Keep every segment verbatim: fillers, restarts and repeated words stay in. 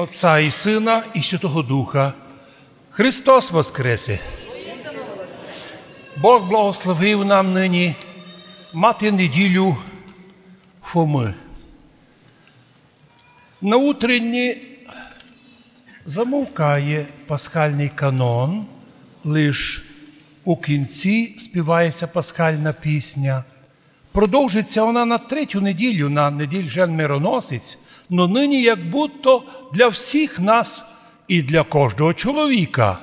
Отця і Сына, і Святого Духа. Христос воскресе! Бог благословив нам нині мати неділю Фомы. На утренні замовкає пасхальный канон, лиш у кінці співає ся пасхальна пісня. Продовжить ся она на третю неділю, на неділь жен-мироносиць, но нині як будто для всіх нас і для кождого чоловіка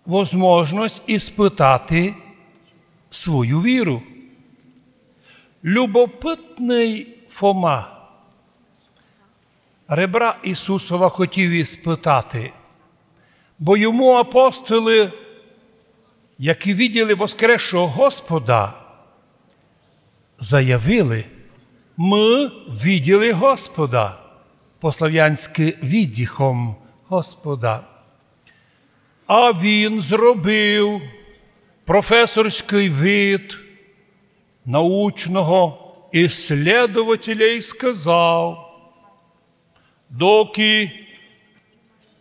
возможность испытати свою віру. Любопытный Фома ребра Ісусова хотів испытати, бо йому апостолы, які виділи воскресшого Господа, заявили: «Мы виділи Господа», по-славянськы видіхом Господа. А він зробив професорськый вид научного исследователя і сказав: «Доки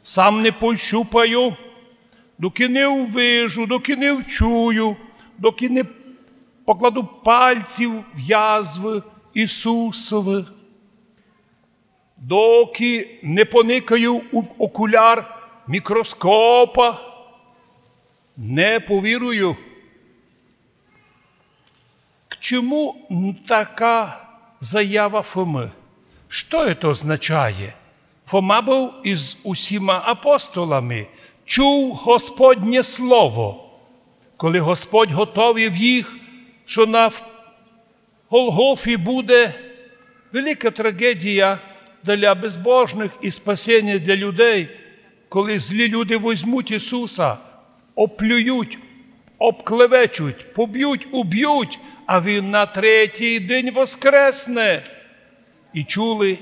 сам не пощупаю, доки не увижу, доки не вчую, доки не покладу пальці в язвы Ісусовы, доки не поникаю у окуляр мікроскопа, не повірую». К чому така заява Фомы? Што це означає? Фома быв із усіма апостолами, чув Господнє слово, коли Господь готовив їх, што на Голгофі буде велика трагедія для безбожных і спасеня для людей, коли злі люди возьмуть Ісуса, оплюють, обклевечуть, побють, убють, а Він на третій день воскресне. І чули,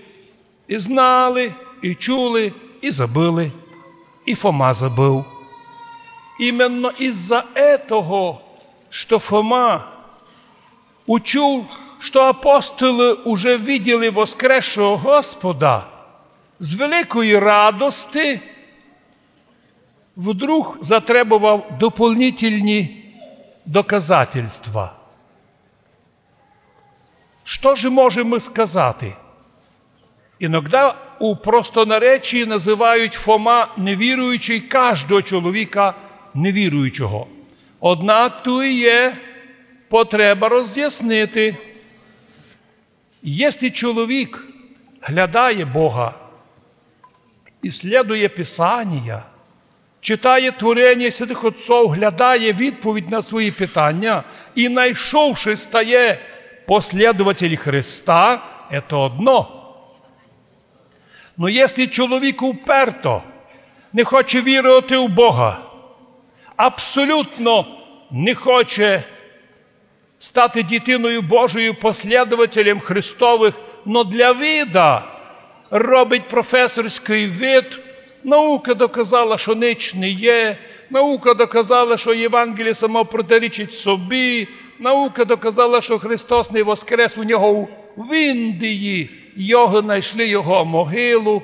і знали, і чули, і забыли. І Фома забыв. Іменно із-за етого, што Фома учув, што апостолы уже виділи воскресшого Господа, з великої радости вдруг затребовав дополнительні доказательства. Што ж можеме сказати? Иногда у простонаречії называють Фома невіруючый каждого чоловіка невіруючого. Однак туй є потреба розъяснити. Єсли чоловік глядає Бога, іслідує Писанія, читає творенія святых отцов, глядає відповідь на свої питаня і, найшовши, стає послідователь Христа, це одно. Но єсли чоловік уперто не хоче вірувати у Бога, абсолютно не хоче стати дітиною Божою, послідователем Христовых, но для вида робить професорськый вид. Наука доказала, што нич не є. Наука доказала, што Євангеліє само протирічить собі. Наука доказала, што Христос не воскрес, у нього в Індії його найшли, його могилу.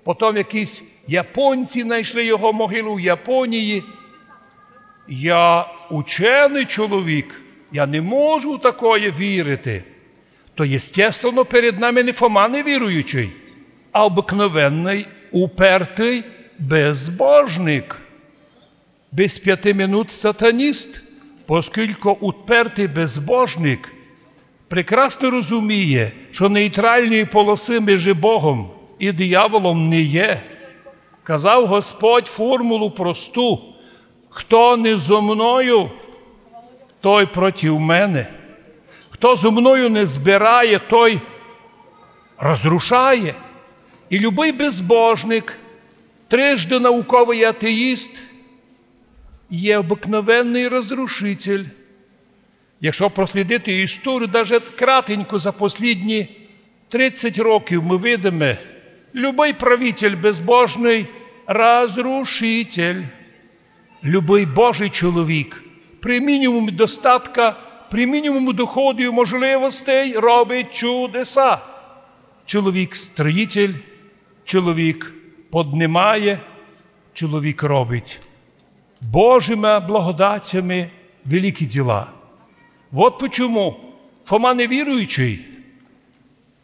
Потом якісь японці найшли його могилу в Японії. Я ученый чоловік, я не можу в такоє вірити. То, єстественно, перед нами не Фома невіруючый, а обыкновенный, упертый безбожник. Без пяти минут сатаніст, поскілько упертый безбожник прекрасно розуміє, што нейтральної полосы межи Богом і дияволом не є. Казав Господь формулу просту: «Хто не зо мною, той проти мене. Хто зо мною не збирає, той розрушає». І любый безбожник, трижды науковый атеїст, є обыкновенный розрушитель. Якщо прослідити історію, даже кратенько за послідні тридцять років мы видиме, любый правитель безбожный — розрушитель. Любый Божый чоловік при мінімумі достатка, при мінімумі доходів і можливостей робить чудеса. Чоловік-строїтель, Чоловік поднимає, чоловік робить Божыма благодатями великі діла. Вот почому Фома невіруючый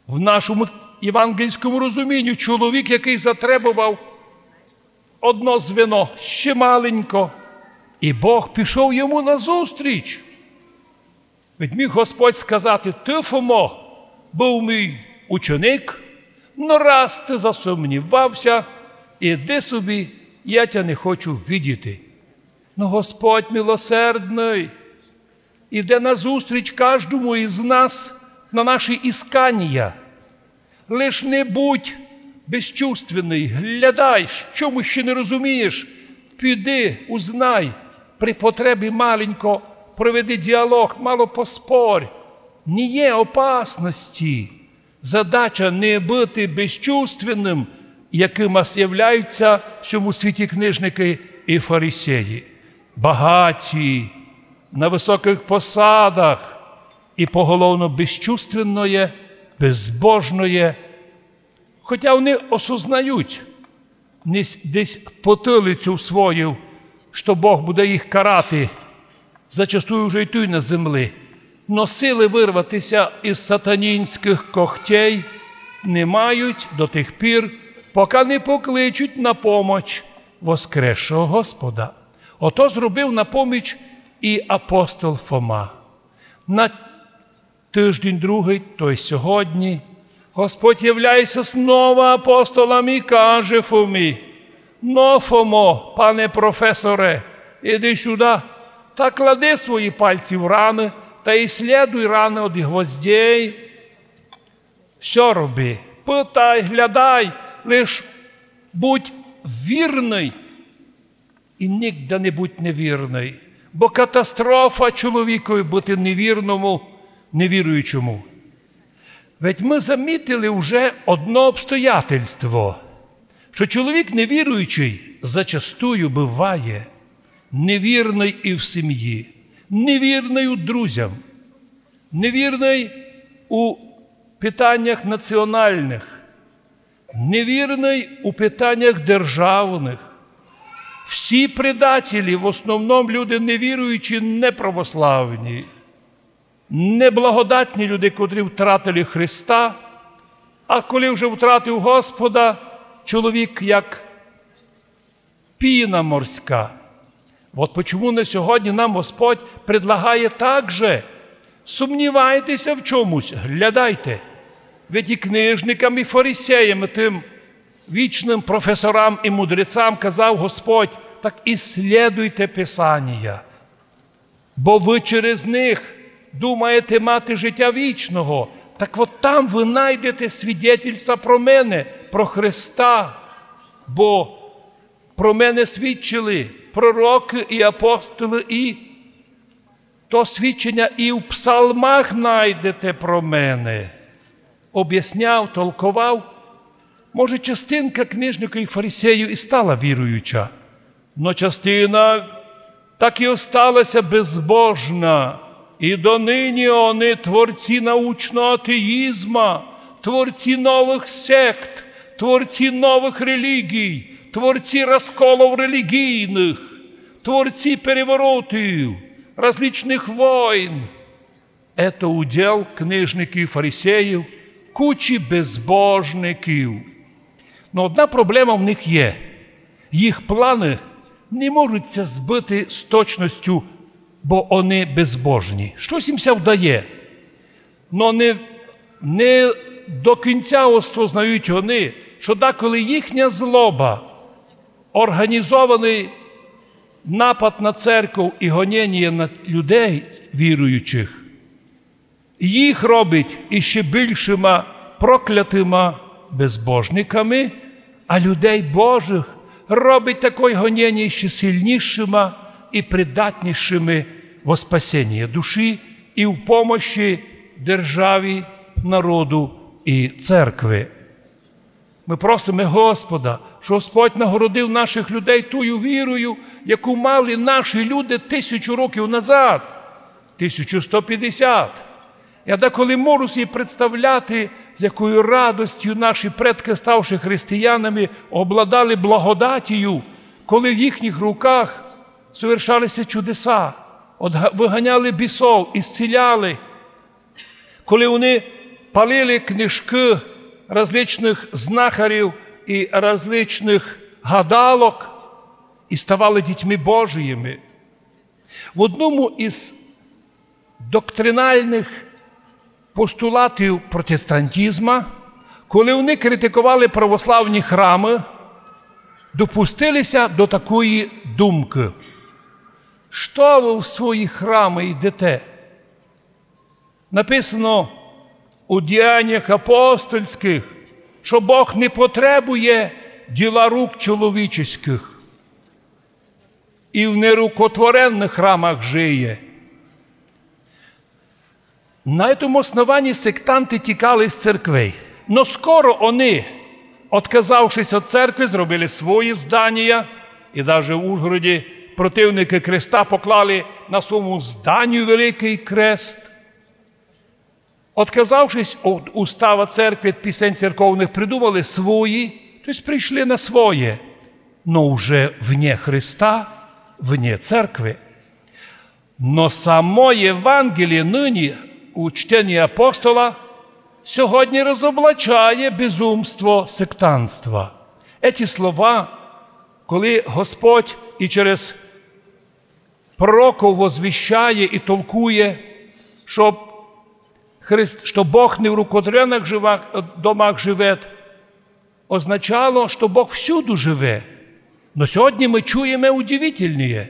в нашому євангельському розумінню, чоловік, якый затребовав одно звено, ще маленько, і Бог пішов йому назустріч. Ведь міг Господь сказати: «Ты, Фомо, быв мій ученик, но раз ты засумнівався, іди собі, я тя не хочу видіти». Но Господь милосердный, іде назустріч каждому із нас на наші ісканія. Лиш не будь безчувственный, глядай, што му ще не розумієш, піди, узнай, при потребі маленько проведи діалог, мало поспорь. Не є опасности. Задача не быти безчувственным, якыма являються в сьому світі книжникы і фарисеї. Багаті, на высокых посадах і поголовно безчувственноє, безбожноє, хотя они осознають, десь, десь потилицю свою, што Бог буде їх карати, зачастую вже й туй на землі. Но силы вырвати ся із сатанінськых когтей не мають до тых пір, пока не покличуть на помоч воскресшого Господа. Ото зробив на поміч і апостол Фома. На тыждень другый, то й сьогодні, Господь являє ся снова апостолам і каже Фомі: «Но, Фомо, пане професоре, іди сюда, та клади свої пальці в раны, та исследуй раны од гвоздей. Всьо роби, пытай, глядай, лиш будь вірный». І нигде не будь невірный, бо катастрофа чоловікові быти невірному, невіруючому. Ведь мы замітили вже одно обстоятельство, што чоловік невіруючый зачастую быває невірный і в сімї, невірный у друзям, невірный у питаннях національных, невірный у питаннях державных. Всі предателі, в основному люди невіруючі, неправославні, неблагодатні люди, котрі втратили Христа, а коли вже втратив Господа, чоловік як піна морська. От почому на сьогодні нам Господь предлагає так же: сумнівайте ся в чомусь, глядайте. Ведь і книжникам, і фарисеям, і тым вічным професорам і мудрецам казав Господь: «Так исследуйте Писанія, бо вы через них думаєте мати життя вічного. Так от там вы найдете свідетельства про мене, про Христа, бо про мене свідчили пророкы і апостолы, і то свідченя і в псалмах найдете про мене». Обясняв, толковав. Може, частинка книжників і фарисеїв і стала віруюча, но частина так і остала ся безбожна. І донині они творці научного атеїзма, творці новых сект, творці новых релігій, творці розколов релігійных, творці переворотів, различных войн. Ето уділ книжників, фарисеїв, кучі безбожників. Но одна проблема в них є. Їх планы не можуть ся збыти з точностю, бо они безбожні. Штось їм ся вдає. Но не, не до кінця осознають они, што деколи їхня злоба, організованый напад на церкву і гоненіє на людей віруючих, їх робить іще більшыма проклятыма безбожниками, а людей Божых робить такоє гоненіє іще сильнішыма і придатнішыма во спасеніє душі і в помощі державі, народу і церкви. Мы просиме Господа, што Господь нагородив наших людей тою вірою, яку мали наші люди тисячу років назад, тисячу сто пятдесят. Я деколи можу собі представляти, з якою радостю наші предки, ставши християнами, обладали благодатію, коли в їхніх руках совершалися чудеса, одга-, выганяли бісов, исціляли, коли вони палили книжкы различных знахарів і различных гадалок і ставали дітьми Божыми. В одному із доктринальных постулатів протестантизма, коли вони критиковали православні храмы, допустили ся до такої думкы: «Што вы в свої храмы йдете?» Написано у Діяннях апостольськых, што Бог не потребує діла рук чоловічеськых і в нерукотворенных храмах жиє. На этому основанні сектанты тікали з церквей. Но скоро они, отказавшись од церкви, зробили свої зданія, і даже в Ужгороді противникы креста поклали на своєму зданію великый крест. Отказавшись од устава церкви, од пісень церковных, придумали свої, то єсть прийшли на своє, но вже вне Христа, вне церкви. Но само Євангеліє нині у чтенні апостола сьогодні розоблачає безумство сектантства. Еті слова, коли Господь і через пророков возвіщає і толкує, што Христ, што Бог не в рукотворенных живах, домах живет, означало, што Бог всюду живе. Но сьогодні мы чуєме удивительніє.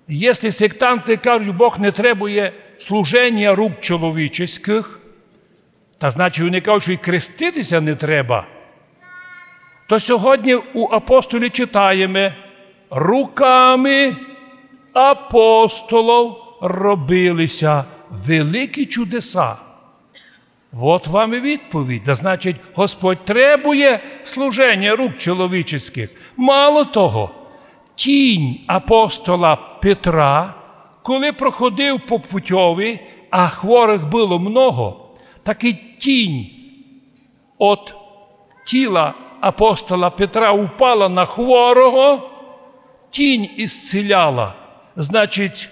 Єсли сектанты кажуть, Бог не требує служенія рук чоловічеськых, та значить, вони кажуть, што і крестити ся не треба. То сьогодні у апостолі читаєме: «Руками апостолов робили ся великі чудеса». Вот вам і відповідь. Та значить, Господь требує служенія рук чоловічеськых. Мало того, тінь апостола Петра, коли проходив по путьови, а хворых было много, так і тінь од тіла апостола Петра упала на хворого, тінь исціляла. Значить,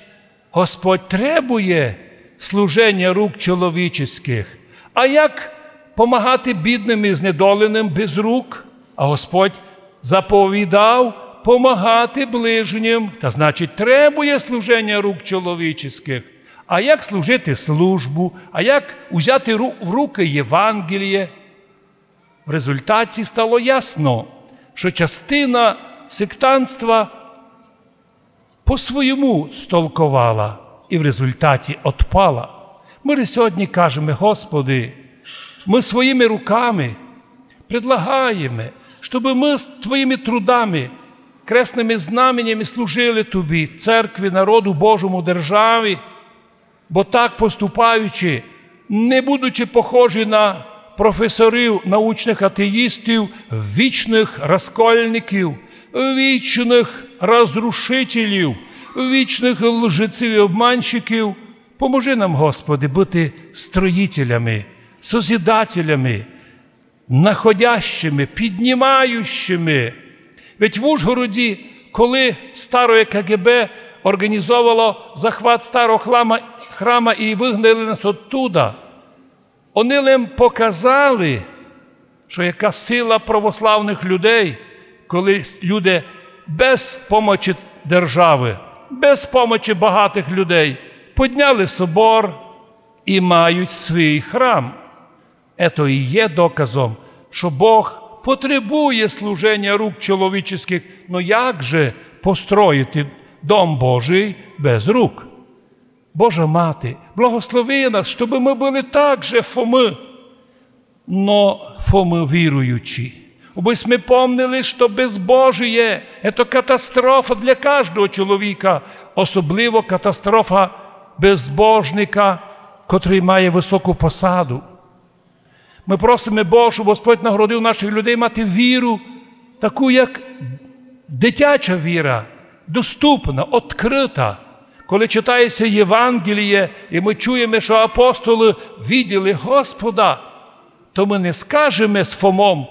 Господь требує служенія рук чоловічеськых. А як помагати бідным і знедоленым без рук? А Господь заповідав помагати ближнім. Та значить, требує служенія рук чоловічеськых. А як служити службу? А як узяти ру-, в рукы Євангеліє? В результаті стало ясно, што частина сектантства по своєму столковала і в результаті отпала. Мы лиш сьогодні кажеме: Господи, мы своїми руками предлагаєме, щобы мы з Твоїми трудами, кресными знаменями служили Тобі, церкви, народу Божому, державі, бо так поступаючи, не будучи похожі на професорів, научных атеїстів, вічных розкольників, вічных розрушителів, вічных лжеців і обманщиків, поможи нам, Господи, быти строїтелями, созидателями, находящими, піднімаючими. Ведь в Ужгороді, коли староє К Г Б організовало захват старого хлама-, храма і выгнали нас оттуда, они лем показали, што яка сила православных людей, коли с-, люди без помочі державы, без помочі багатых людей подняли собор і мають свій храм. Ето і є доказом, што Бог потребує служенія рук чоловічеськых. Но як же построїти дом Божий без рук? Божа Мати, благослови нас, щобы мы были так же Фомы, но Фомы віруючі. Обы сьме помнили, што безбожіє — ето катастрофа для каждого чоловіка, особливо катастрофа безбожника, котрый має высоку посаду. Мы просиме, Боже, Господь нагородив нашых людей мати віру таку, як дитяча віра, доступна, открыта, Коли читає ся Євангеліє, і мы чуєме, што апостолы виділи Господа, то мы не скажеме з Фомом: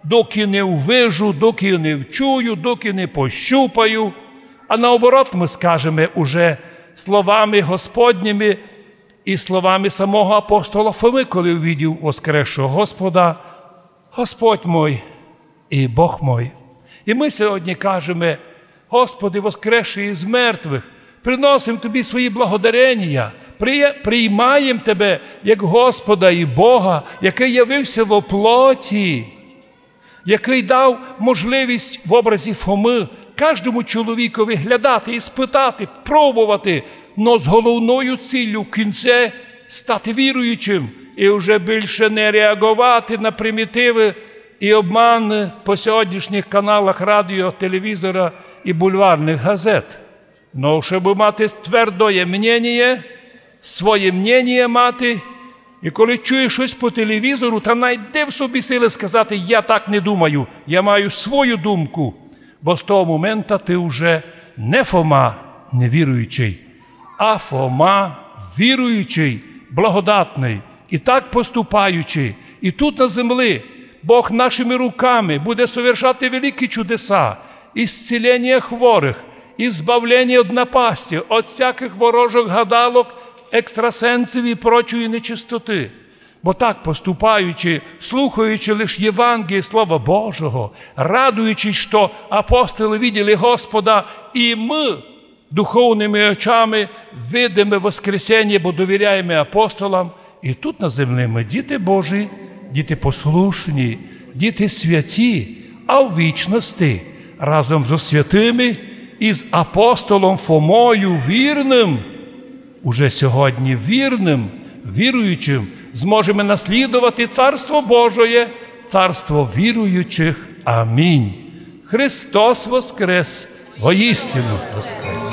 «Докы не увижу, докы не вчую, докы не пощупаю». А наоборот, мы скажеме уже словами Господніми і словами самого апостола Фомы, коли увидів воскресшого Господа: «Господь мой і Бог мой». І мы сьогодні кажеме: «Господи, воскресший із мертвых, приносим Тобі свої благодаренія, прия-, приймаєм Тебе як Господа і Бога, якый явив ся во плоті, якый дав можливість в образі Фомы каждому чоловікови глядати, іспытати, пробовати, но з головною ціллю в кінце стати віруючим і вже більше не реаговати на примітивы і обман по сьогоднішніх каналах радіо, телевізора і бульварных газет. Но, щоб мати твердоє мненіє, своє мненіє мати, і коли чуєш штось по телевізору, та найди в собі силы сказати: «Я так не думаю, я маю свою думку». Бо з того момента ты вже не Фома невіруючий, а Фома віруючий, благодатный, і так поступаючи, і тут на землі Бог нашими руками буде совершати великі чудеса, ісцілення хворых, ізбавлення од напасти, од всякых ворожых гадалок, екстрасенсів і прочої нечистоты. Бо так поступаючи, слухаючи лиш Євангеліє Слова Божого, радуючись, што апостолы виділи Господа, і мы духовными очами видиме воскресеніє, бо довіряєме апостолам, і тут на землі мы діти Божі, діти послушні, діти святі, а в вічности разом зо святыми і з апостолом Фомою вірным, уже сьогодні вірным, віруючим, зможеме наслідовати Царство Божоє, Царство віруючих. Амінь. Христос воскрес! Воістину воскрес!